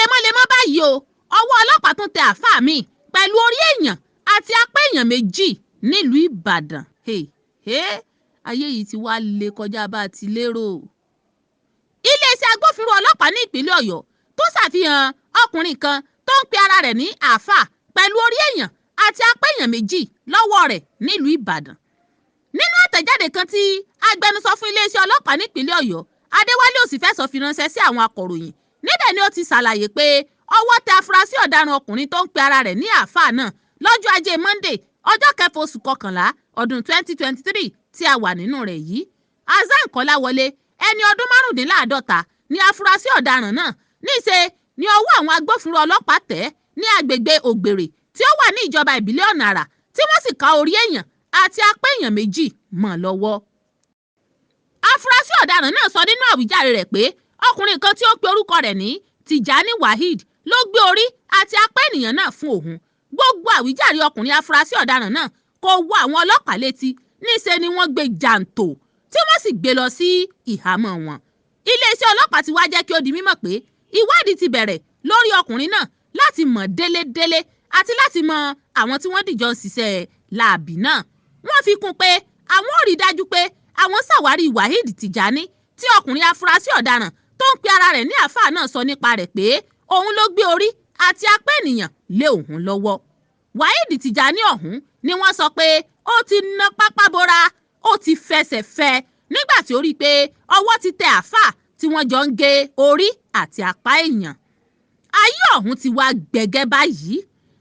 Lemọ́lemọ́ báyìí o, ọwọ́ ọlọ́pàá tún tẹ àáfàá mi pẹ̀lú orí èèyàn àti apá èèyàn méjì nílùú Ìbàdàn. Hey, hey, ayé yìí ti wá le kọjá bá a ti lérò. Iléeṣẹ́ agbófinró ọlọ́pàá ní ìpínlẹ̀ Ọ̀yọ́ tó ṣàfihàn ọkùnrin kan tó ń pe ara rẹ̀ ní àáfàá pẹ̀lú orí èèyàn àti apá èèyàn méjì lọ́wọ́ rẹ̀ nílùú Ìbàdàn. Nínú àtẹ̀jáde kan tí agbẹnusọ fún iléeṣẹ́ ọlọ́pàá nípínlẹ̀ Ọ̀yọ́, Adéwálé Òsínfẹ̀sọ fi ránṣẹ́ sí àwọn akọ̀ròyìn, níbẹ̀ ni ó ti ṣàlàyé pé ọwọ́ tẹ afurasí ọ̀daràn ọkùnrin tó ń pe ara rẹ̀ ní àáfàá náà lọ́jọ́ Ajé Monday, ọjọ́ kẹfà oṣù kọkànlá ọdún 2023 tí a wà nínú rẹ̀ yìí. Hasan Kọ́láwọlé, ẹni ọdún 45 ní afurasí ọ̀daràn náà. Níṣe ni ọwọ́ àwọn agbófinró ọlọ́pàá tẹ̀ ní agbègbè Ògbèrè tí ó wà ní ìjọba ìbílẹ̀ Ọ̀nà Àrà, tí wọ́n sì ká orí èèyàn àti apá èèyàn méjì mọ́ lọ́wọ́. Afurasí ọ̀daràn náà sọ nínú àwíjàre rẹ̀ pé ọkùnrin kan tí ó pe orúkọ rẹ̀ ní Tijani Waheed ló gbé orí àti apá ènìyàn náà fún òun. Gbogbo àwíjàre ọkùnrin afurasí ọ̀daràn náà kò wọ àwọn ọlọ́pàá létí, níṣe ni wọ́n gbé jàǹtò tí wọ́n sì gbé lọ sí ìhámọ́ wọn. Iléeṣẹ́ ọlọ́pàá ti wá jẹ́ kí ó di mímọ̀ pé ìwádìí ti bẹ̀rẹ̀ lórí ọkùnrin náà láti mọ̀ délédélé àti láti mọ àwọn tí wọ́n dìjọ ń ṣiṣẹ́ láabi náà. Wọ́n fi kún pé àwọn ò rí dájú pé àwọn ṣàwárí Waheed Tijani tí ọkùnrin afurasí ọ̀daràn tó ń pe ara rẹ̀ ní àáfàá náà sọ nípa rẹ̀ pé òun ló gbé orí àti apá ènìyàn lé òun lọ́wọ́. Waheed Tijani ọ̀hún ni wọ́n sọ pé ó ti na pápá bora, ó ti fẹsẹ̀ fẹ́ nígbà tí ó rí i pé ọwọ́ ti tẹ àáfàá tí wọ́n jọ ń gé orí àti apá èèyàn. Ayé ọ̀hún ti wá gbẹ̀gẹ́ báyìí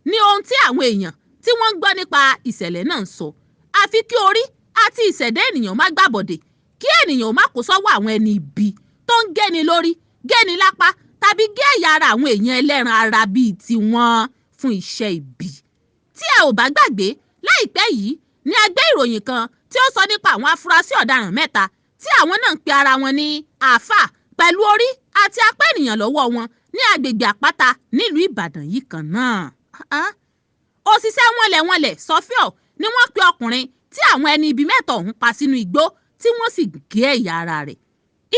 ní ohun tí àwọn èèyàn tí wọ́n ń gbọ́ nípa ìṣẹ̀lẹ̀ náà ń sọ. Àfi kí orí àti ìṣẹ̀dá ènìyàn má gbàbọ̀dè, kí ènìyàn má kó sọ́wọ́ àwọn ẹni ibi tó ń géni lórí, géni lápá tàbí gé ẹ̀yà ara àwọn èèyàn ẹlẹ́ran ara bíi tiwọn fún iṣẹ́ ibi. Tí a ò bá gbàgbé, láìpẹ́ yìí ni a gbé ìròyìn kan tí ó sọ nípa àwọn afurasí ọ̀daràn mẹ́ta tí àwọn náà ń pe ara wọn ní àáfàá pẹ̀lú orí àti apá ènìyàn lọ́wọ́ wọn ní agbègbè Àpáta nílùú Ìbàdàn yìí kan náà. Òṣìṣẹ́ wọnlẹ̀wọnlẹ̀ Sọfíọ̀ ni wọ́n pe ọkùnrin tí àwọn ẹni ibi mẹ́ta ọ̀hún pa sínú igbó tí wọ́n sì gé ẹ̀yà ara rẹ̀.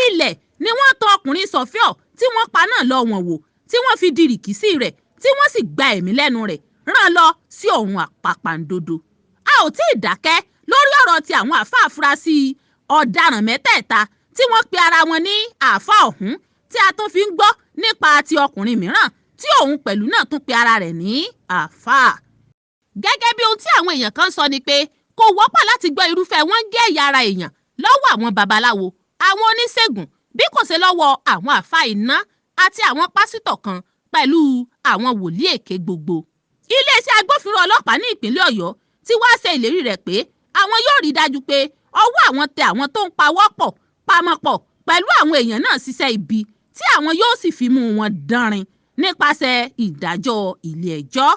Ilẹ̀ ni wọ́n tọ ọkùnrin Sọfíọ̀ tí wọ́n pa náà lọ wọ̀n wò, tí wọ́n fi di rìkíṣí rẹ̀ tí wọ́n sì gba ẹ̀mí lẹ́nu rẹ̀ rán lọ sí ọ̀run àpàpàǹdodo. A ò tí ì dákẹ́ lórí ọ̀rọ̀ ti àwọn àáfàá afurasí ọ̀daràn mẹ́tẹ̀ẹ̀ta tí wọ́n pe ara wọn ní àáfàá ọ̀hún tí a tún fi ń gbọ́ nípa ti ọkùnrin mìíràn tí òun pẹ̀lú náà tún pe ara rẹ̀ ní àáfàá. Gẹ́gẹ́ bí ohun tí àwọn èèyàn kan sọ ni pé kò wọ́pọ̀ láti gbọ́ irúfẹ́ wọn gé ẹ̀yà ara èèyàn lọ́wọ́ àwọn babaláwo, àwọn oníṣègùn, bí kò ṣe lọ́wọ́ àwọn àáfàá iná àti àwọn pásítọ̀ kan pẹ̀lú àwọn wòlíì èké gbogbo. Iléeṣẹ́ agbófinró ọlọ́pàá ní ìpínlẹ̀ Ọ̀yọ́ ti wá ṣe ìlérí rẹ̀ pé àwọn yóò rí dájú pé ọwọ́ àwọn tẹ àwọn tó ń pawọ́pọ̀ pamọ́pọ̀ pẹ̀lú àwọn èèyàn náà ṣiṣẹ́ ibi tí àwọn yóò sì fi mú wọn dánrin nípasẹ̀ ìdájọ́ ilé ẹjọ́.